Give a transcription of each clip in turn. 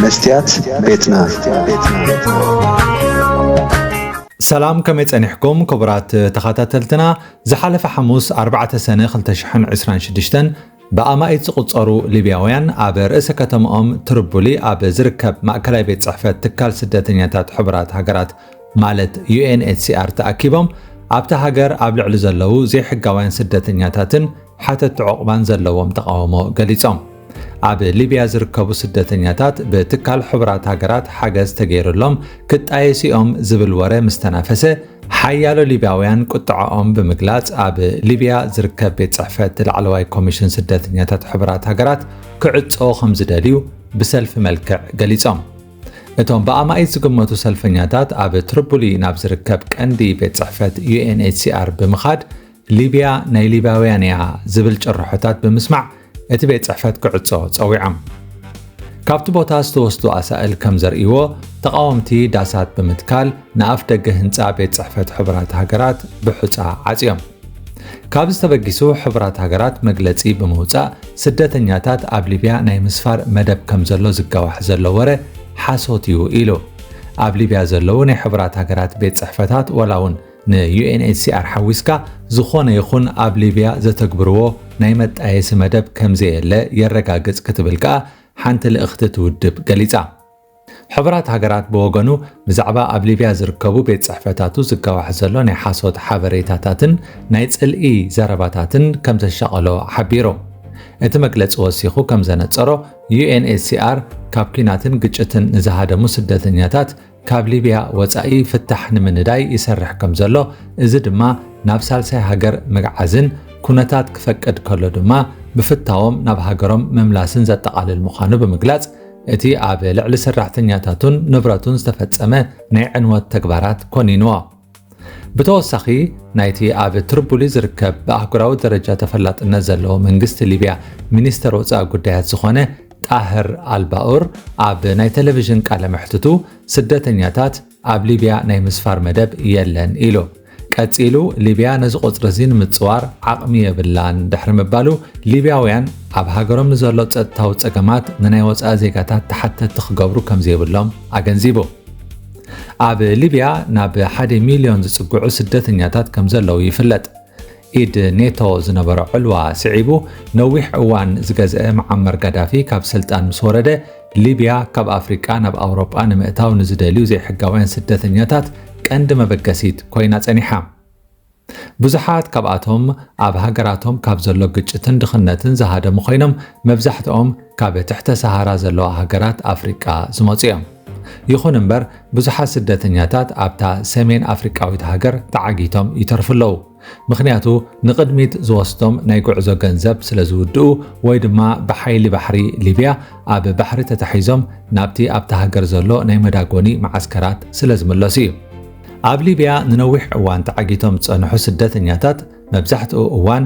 መስትያት ቤትና። ሰላም፣ ከመይ ጸኒሕኩም ክቡራት ተኸታተልትና? ዝሓለፈ ሓሙስ ኣርባዕተ ሰነ ክልተ ሽሕን ዕስራን ሽዱሽተን ብኣማኢት ዝቑጸሩ ሊብያውያን ኣብ ርእሰ ከተማኦም ትርቡሊ ኣብ ዝርከብ ማእከላይ ቤት ጽሕፈት ትካል ስደተኛታት ሕቡራት ሃገራት ማለት ዩኤንኤችሲኣር ተኣኪቦም ኣብታ ሃገር ኣብ ልዕሊ ዘለዉ ዘይሕጋውያን ስደተኛታትን ሓተቲ ዑቕባን ዘለዎም ተቓውሞ ገሊጾም። ኣብ ሊብያ ዝርከቡ ስደተኛታት ብትካል ሕቡራት ሃገራት ሓገዝ ተገይሩሎም ክጣየሱ እዮም ዝብል ወረ ምስ ተናፈሰ ሓያሎ ሊብያውያን ቁጥዐኦም ብምግላጽ ኣብ ሊብያ ዝርከብ ቤት ጽሕፈት ላዕለዋይ ኮሚሽን ስደተኛታት ሕቡራት ሃገራት ክዕጾ ከም ዝደልዩ ብሰልፊ መልክዕ ገሊጾም። እቶም ብኣማኢት ዝግመቱ ሰልፈኛታት ኣብ ትርቡሊ ናብ ዝርከብ ቀንዲ ቤት ጽሕፈት ዩኤንኤችሲኣር ብምኻድ ሊብያ ናይ ሊብያውያን እያ ዝብል ጭርሖታት ብምስማዕ እቲ ቤት ጽሕፈት ክዕጾ ጸዊዖም። ካብቲ ቦታ ዝተወስዱ ኣሳእል ከም ዘርእይዎ ተቓወምቲ ዳሳት ብምትካል ንኣፍ ደገ ህንጻ ቤት ጽሕፈት ሕቡራት ሃገራት ብሑጻ ዓጽዮም። ካብዚ ተበጊሱ ሕቡራት ሃገራት መግለጺ ብምውጻእ ስደተኛታት ኣብ ሊብያ ናይ ምስፋር መደብ ከም ዘሎ ዝጋዋሕ ዘሎ ወረ ሓሶት እዩ ኢሉ። ኣብ ሊብያ ዘለዉ ናይ ሕቡራት ሃገራት ቤት ጽሕፈታት ዋላ እውን ንዩኤንኤችሲኣር ሓዊስካ ዝኾነ ይኹን ኣብ ሊብያ ዘተግብርዎ ናይ መጣየሲ መደብ ከም ዘየለ የረጋግጽ ክትብል ከኣ ሓንቲ ልእኽቲ እቲ ውድብ ገሊጻ። ሕቡራት ሃገራት ብወገኑ ብዛዕባ ኣብ ሊብያ ዝርከቡ ቤት ጽሕፈታቱ ዝጋዋሕ ዘሎ ናይ ሓሶት ሓበሬታታትን ናይ ጽልኢ ዘረባታትን ከም ዘሻቐሎ ሓቢሩ። እቲ መግለጺ ወሲኹ ከም ዘነጸሮ ዩኤንኤችሲኣር ካብ ኲናትን ግጭትን ንዝሃደሙ ስደተኛታት ካብ ሊብያ ወጻኢ ፍታሕ ንምንዳይ ይሰርሕ ከም ዘሎ፣ እዚ ድማ ናብ ሳልሳይ ሃገር ምግዓዝን ኩነታት ክፈቅድ ከሎ ድማ ብፍታዎም ናብ ሃገሮም ምምላስን ዘጠቓልል ምዃኑ ብምግላጽ፣ እቲ ኣብ ልዕሊ ሰራሕተኛታቱን ንብረቱን ዝተፈጸመ ናይ ዕንወት ተግባራት ኮኒንዎ። ብተወሳኺ ናይቲ ኣብ ትርቡሊ ዝርከብ ብኣህጉራዊ ደረጃ ተፈላጥነት ዘለዎ መንግስቲ ሊብያ ሚኒስተር ወጻኢ ጉዳያት ዝኾነ ጣህር ኣልባኡር ኣብ ናይ ቴሌቪዥን ቃለ መሕትቱ ስደተኛታት ኣብ ሊብያ ናይ ምስፋር መደብ የለን ኢሉ። ቀጺሉ ሊብያ ነዚ ቁጽሪ እዚ ንምጽዋር ዓቕሚ የብላን ድሕሪ ምባሉ ሊብያውያን ኣብ ሃገሮም ንዘሎ ጸጥታዊ ጸገማት ንናይ ወጻኢ ዜጋታት ተሓተቲ ክገብሩ ከም ዘይብሎም ኣገንዚቡ። ኣብ ሊብያ ናብ ሓደ ሚልዮን ዝጽግዑ ስደተኛታት ከም ዘለዉ ይፍለጥ። ኢድ ኔቶ ዝነበሮ ዕልዋ ስዒቡ ነዊሕ እዋን ዝገዝአ መዓመር ጋዳፊ ካብ ስልጣን ምስ ወረደ ሊብያ ካብ ኣፍሪቃ ናብ ኣውሮጳ ንምእታው ንዝደልዩ ዘይሕጋውያን ስደተኛታት ቀንዲ መበገሲት ኮይና ጸኒሓ። ብዙሓት ካብኣቶም ኣብ ሃገራቶም ካብ ዘሎ ግጭትን ድኽነትን ዝሃደሙ ኮይኖም መብዛሕትኦም ካብ ትሕተ ሰሃራ ዘለዋ ሃገራት ኣፍሪቃ ዝመጹ እዮም። ይኹን እምበር ብዙሓት ስደተኛታት ኣብታ ሰሜን ኣፍሪቃዊት ሃገር ተዓጊቶም ይተርፉ ኣለዉ። ምኽንያቱ ንቕድሚት ዝወስዶም ናይ ጉዕዞ ገንዘብ ስለ ዝውድኡ ወይ ድማ ብሓይሊ ባሕሪ ሊብያ ኣብ ባሕሪ ተታሒዞም ናብቲ ኣብታ ሃገር ዘሎ ናይ መዳጎኒ መዓስከራት ስለ ዝምለሱ እዩ። ኣብ ሊብያ ንነዊሕ እዋን ተዓጊቶም ዝጸንሑ ስደተኛታት መብዛሕትኡ እዋን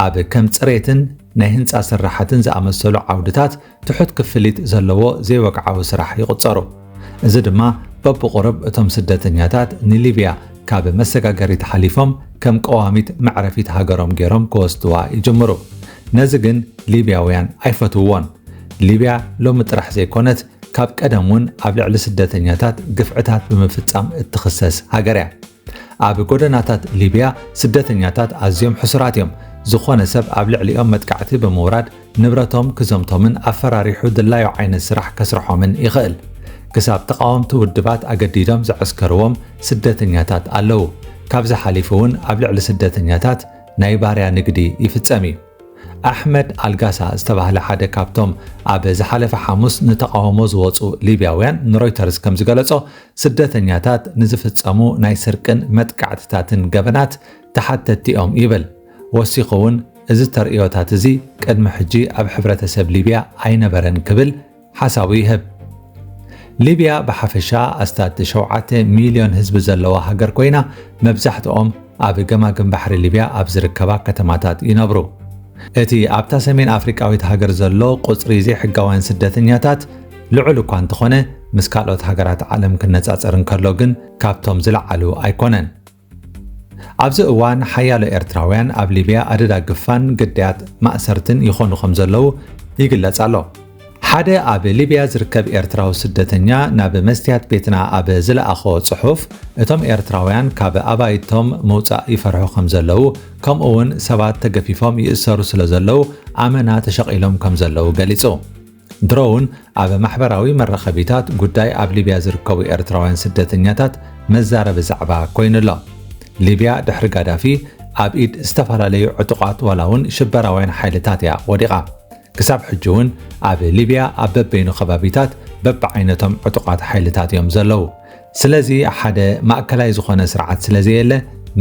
ኣብ ከም ጽሬትን ናይ ህንጻ ስራሓትን ዝኣመሰሉ ዓውድታት ትሑት ክፍሊት ዘለዎ ዘይወግዓዊ ስራሕ ይቑጸሩ። እዚ ድማ በብቑሩብ እቶም ስደተኛታት ንሊብያ ካብ መሰጋገሪት ሓሊፎም ከም ቀዋሚት መዕረፊት ሃገሮም ገይሮም ክወስድዋ ይጅምሩ። ነዚ ግን ሊብያውያን ኣይፈትውዎን። ሊብያ ሎሚ ጥራሕ ዘይኮነት ካብ ቀደም እውን ኣብ ልዕሊ ስደተኛታት ግፍዕታት ብምፍጻም እትኽሰስ ሃገር እያ። ኣብ ጎደናታት ሊብያ ስደተኛታት ኣዝዮም ሕሱራት እዮም። ዝኾነ ሰብ ኣብ ልዕሊኦም መጥቃዕቲ ብምውራድ ንብረቶም ክዘምቶምን ኣፈራሪሑ ድላዩ ዓይነት ስራሕ ከስርሖምን ይኽእል። ክሳብ ተቓወምቲ ውድባት ኣገዲዶም ዘዐስከርዎም ስደተኛታት ኣለዉ። ካብዚ ሓሊፉ እውን ኣብ ልዕሊ ስደተኛታት ናይ ባርያ ንግዲ ይፍጸም እዩ። ኣሕመድ ኣልጋሳ ዝተባህለ ሓደ ካብቶም ኣብ ዝሓለፈ ሓሙስ ንተቓውሞ ዝወጹ ሊብያውያን ንሮይተርስ ከም ዝገለጾ ስደተኛታት ንዝፍጸሙ ናይ ስርቅን መጥቃዕትታትን ገበናት ተሓተቲ እዮም ይብል። ወሲኹ እውን እዚ ተርእዮታት እዚ ቅድሚ ሕጂ ኣብ ሕብረተሰብ ሊብያ ኣይነበረን ክብል ሓሳቡ ይህብ። ሊብያ ብሓፈሻ ኣስታት ሸውዓተ ሚልዮን ህዝቢ ዘለዋ ሃገር ኮይና መብዛሕትኦም ኣብ ገማግም ባሕሪ ሊብያ ኣብ ዝርከባ ከተማታት ይነብሩ። እቲ ኣብታ ሰሜን ኣፍሪቃዊት ሃገር ዘሎ ቁጽሪ ዘይሕጋውያን ስደተኛታት ልዑል እኳ እንተኾነ ምስ ካልኦት ሃገራት ዓለም ክነጻጸር እንከሎ ግን ካብቶም ዝለዓሉ ኣይኮነን። ኣብዚ እዋን ሓያሎ ኤርትራውያን ኣብ ሊብያ ኣደዳ ግፋን ግዳያት ማእሰርትን ይኾኑ ከም ዘለዉ ይግለጽ ኣሎ። ሓደ ኣብ ሊብያ ዝርከብ ኤርትራዊ ስደተኛ ናብ መስትያት ቤትና ኣብ ዝለኣኾ ጽሑፍ፣ እቶም ኤርትራውያን ካብ ኣባይቶም ምውጻእ ይፈርሑ ከም ዘለዉ፣ ከምኡ እውን ሰባት ተገፊፎም ይእሰሩ ስለ ዘለዉ ኣመና ተሸቒሎም ከም ዘለዉ ገሊጹ። ድሮ እውን ኣብ ማሕበራዊ መራኸቢታት ጉዳይ ኣብ ሊብያ ዝርከቡ ኤርትራውያን ስደተኛታት መዛረቢ ዛዕባ ኮይኑ ኣሎ። ሊብያ ድሕሪ ጋዳፊ ኣብ ኢድ ዝተፈላለዩ ዕጡቓት ዋላ እውን ሽበራውያን ሓይልታት እያ ወዲቓ። ክሳብ ሕጂ እውን ኣብ ሊብያ ኣብ በበይኑ ከባቢታት በብዓይነቶም ዕጡቓት ሓይልታት እዮም ዘለዉ። ስለዚ ሓደ ማእከላይ ዝኾነ ስርዓት ስለ ዘየለ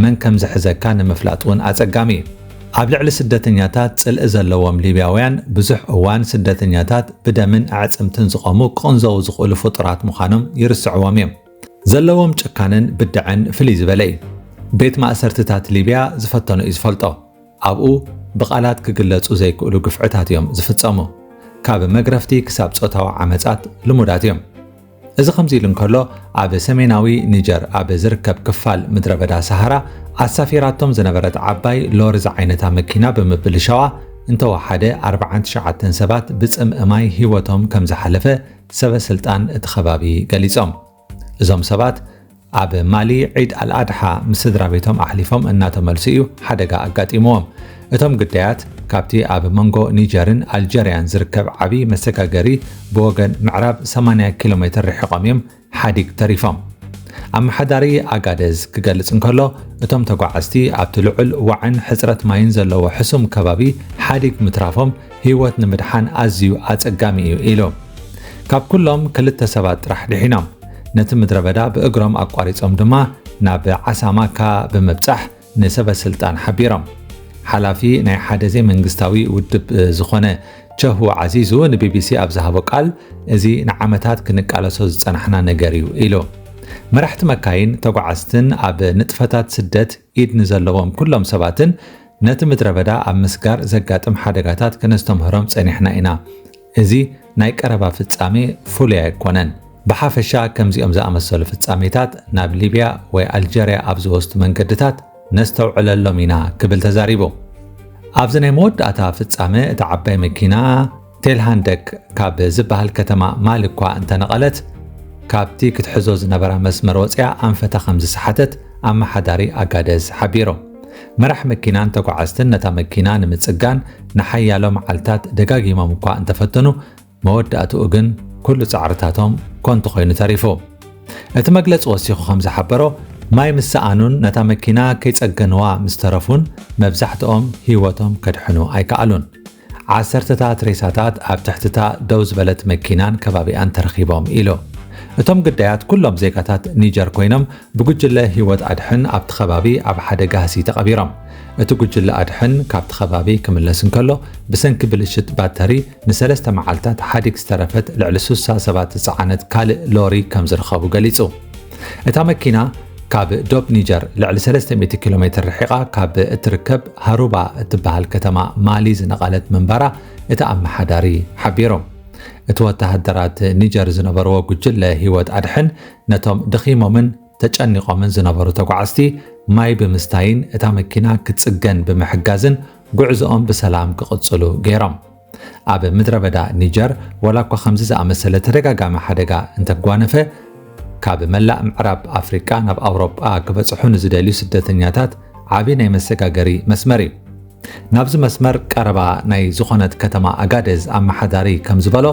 መን ከም ዝሕዘካ ንምፍላጥ እውን ኣጸጋሚ እዩ። ኣብ ልዕሊ ስደተኛታት ጽልኢ ዘለዎም ሊብያውያን ብዙሕ እዋን ስደተኛታት ብደምን ኣዕጽምትን ዝቖሙ ክቕንዘዉ ዝኽእሉ ፍጡራት ምዃኖም ይርስዕዎም እዮም። ዘለዎም ጭካነን ብድዐን ፍልይ ዝበለ እዩ። ቤት ማእሰርትታት ሊብያ ዝፈተኖ እዩ ዝፈልጦ። ኣብኡ ብቓላት ክግለጹ ዘይክእሉ ግፍዕታት እዮም ዝፍጸሙ። ካብ መግረፍቲ ክሳብ ጾታዊ ዓመጻት ልሙዳት እዮም። እዚ ከምዚ ኢሉ እንከሎ፣ ኣብ ሰሜናዊ ኒጀር ኣብ ዝርከብ ክፋል ምድረ በዳ ሰሃራ ኣሳፊራቶም ዝነበረት ዓባይ ሎሪ ዝዓይነታ መኪና ብምብልሻዋ እንተወሓደ ኣርባዓን ትሽዓተን ሰባት ብጽምኢ ማይ ህይወቶም ከም ዝሓለፈ ሰበ ስልጣን እቲ ከባቢ ገሊጾም። እዞም ሰባት ኣብ ማሊ ዒድ ኣልኣድሓ ምስ ስድራ ቤቶም ኣሕሊፎም እናተመልሱ እዩ ሓደጋ ኣጋጢምዎም። እቶም ግዳያት ካብቲ ኣብ መንጎ ኒጀርን ኣልጀርያን ዝርከብ ዓቢ መሰጋገሪ ብወገን ምዕራብ ሰማንያ ኪሎ ሜትር ርሒቖም እዮም ሓዲግ ተሪፎም። ኣመሓዳሪ ኣጋደዝ ክገልጽ እንከሎ፣ እቶም ተጓዓዝቲ ኣብቲ ልዑል ዋዕን ሕጽረት ማይን ዘለዎ ሕሱም ከባቢ ሓዲግ ምትራፎም ህይወት ንምድሓን ኣዝዩ ኣጸጋሚ እዩ ኢሉ። ካብ ኩሎም ክልተ ሰባት ጥራሕ ድሒኖም። ነቲ ምድረ በዳ ብእግሮም ኣቋሪጾም ድማ ናብ ዓሳማካ ብምብጻሕ ንሰበ ስልጣን ሓቢሮም። ሓላፊ ናይ ሓደ ዘይመንግስታዊ ውድብ ዝኾነ ቸሁ ዓዚዙ ንቢቢሲ ኣብ ዝሃቦ ቃል፣ "እዚ ንዓመታት ክንቃለሶ ዝጸናሕና ነገር እዩ" ኢሉ። መራሕቲ መካይን፣ ተጓዓዝትን ኣብ ንጥፈታት ስደት ኢድ ንዘለዎም ኩሎም ሰባትን ነቲ ምድረ በዳ ኣብ ምስጋር ዘጋጥም ሓደጋታት ከነስተምህሮም ጸኒሕና ኢና። እዚ ናይ ቀረባ ፍጻሜ ፍሉይ ኣይኮነን። ብሓፈሻ ከምዚኦም ዝኣመሰሉ ፍጻሜታት ናብ ሊብያ ወይ ኣልጀርያ ኣብ ዝወስዱ መንገድታት ነስተውዕለሎም ኢና ክብል ተዛሪቡ። ኣብዚ ናይ መወዳእታ ፍጻመ እታ ዓባይ መኪና ቴልሃንደክ ካብ ዝበሃል ከተማ ማሊ እኳ እንተነቐለት፣ ካብቲ ክትሕዞ ዝነበራ መስመር ወጺኣ ኣንፈታ ከም ዝሰሓተት ኣመሓዳሪ ኣጋደዝ ሓቢሩ። መራሕ መኪናን ተጓዓዝትን ነታ መኪና ንምጽጋን ንሓያሎ መዓልታት ደጋጊሞም እኳ እንተፈተኑ፣ መወዳእትኡ ግን ኩሉ ጻዕርታቶም ኮንቱ ኮይኑ ተሪፉ። እቲ መግለጺ ወሲኹ ከም ዝሓበሮ፣ ማይ ምስ ሰኣኑን ነታ መኪና ከይጸገንዋ ምስ ተረፉን፣ መብዛሕትኦም ህይወቶም ከድሕኑ ኣይከኣሉን። ዓሰርተታት ሬሳታት ኣብ ትሕቲ እታ ደው ዝበለት መኪናን ከባቢኣን ተረኺቦም ኢሉ። እቶም ግዳያት ኩሎም ዜጋታት ኒጀር ኮይኖም፣ ብጉጅለ ህይወት ኣድሕን ኣብቲ ከባቢ ኣብ ሓደ ጋህሲ ተቐቢሮም። እቲ ጉጅለ ኣድሕን ካብቲ ከባቢ ክምለስ እንከሎ፣ ብሰንኪ ብልሽት ባተሪ ንሰለስተ መዓልታት ሓዲግ ዝተረፈት ልዕሊ ሱሳ ሰባት ዝጸዓነት ካልእ ሎሪ ከም ዝረኸቡ ገሊጹ። እታ መኪና ካብ ዶብ ኒጀር ልዕሊ ሰለስተ ሚእቲ ኪሎ ሜትር ርሒቓ ካብ እትርከብ ሃሩባ እትበሃል ከተማ ማሊ ዝነቐለት ምንባራ እቲ ኣመሓዳሪ ሓቢሩ። እቲ ወተሃደራት ኒጀር ዝነበርዎ ጉጅለ ህይወት ኣድሕን ነቶም ደኺሞምን ተጨኒቖምን ዝነበሩ ተጓዓዝቲ ማይ ብምስታይን እታ መኪና ክትጽገን ብምሕጋዝን ጉዕዞኦም ብሰላም ክቕጽሉ ገይሮም። ኣብ ምድረ በዳ ኒጀር፣ ዋላ እኳ ከምዚ ዝኣመሰለ ተደጋጋሚ ሓደጋ እንተጓነፈ፣ ካብ መላእ ምዕራብ ኣፍሪቃ ናብ ኣውሮጳ ክበጽሑ ንዝደልዩ ስደተኛታት ዓቢ ናይ መሰጋገሪ መስመር እዩ። ናብዚ መስመር ቀረባ ናይ ዝኾነት ከተማ ኣጋደዝ ኣመሓዳሪ ከም ዝበሎ፣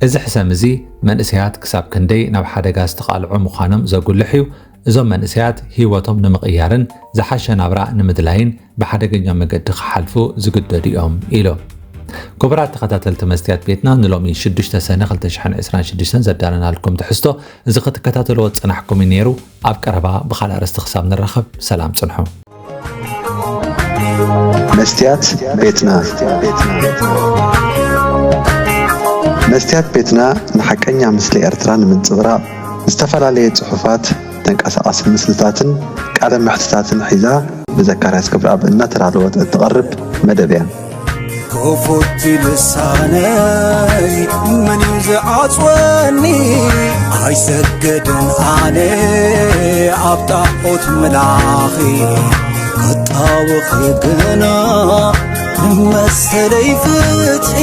እዚ ሕሰም እዚ መንእሰያት ክሳብ ክንደይ ናብ ሓደጋ ዝተቓልዑ ምዃኖም ዘጉልሕ እዩ። እዞም መንእሰያት ህይወቶም ንምቕያርን ዝሓሸ ናብራ ንምድላይን ብሓደገኛ መገዲ ክሓልፉ ዝግደዱ እዮም ኢሉ። ክቡራት ተኸታተልቲ መስትያት ቤትና፣ ንሎሚ ሽዱሽተ ሰነ ክልተ ሽሕን ዕስራን ሽዱሽተን ዘዳለናልኩም ትሕዝቶ እዚ ክትከታተልዎ ዝጸናሕኩም እዩ ነይሩ። ኣብ ቀረባ ብኻልእ ኣርእስቲ ክሳብ ንራኸብ ሰላም ጽንሑ። መስትያት ቤትና። መስትያት ቤትና ንሓቀኛ ምስሊ ኤርትራ ንምንጽብራቕ ዝተፈላለየ ጽሑፋት፣ ተንቀሳቓሲ ምስልታትን ቃለ መሕትታትን ሒዛ ብዘካርያስ ገብረኣብ እናተዳለወት እትቐርብ መደብ እያ። ክፉት ልሳነይ መን እዩ ዝዓጽወኒ? ኣይሰግድን ኣነ ኣብ ጣዖት ምላኺ፣ ክጣወኺ ግና መሰለይ ፍትሒ።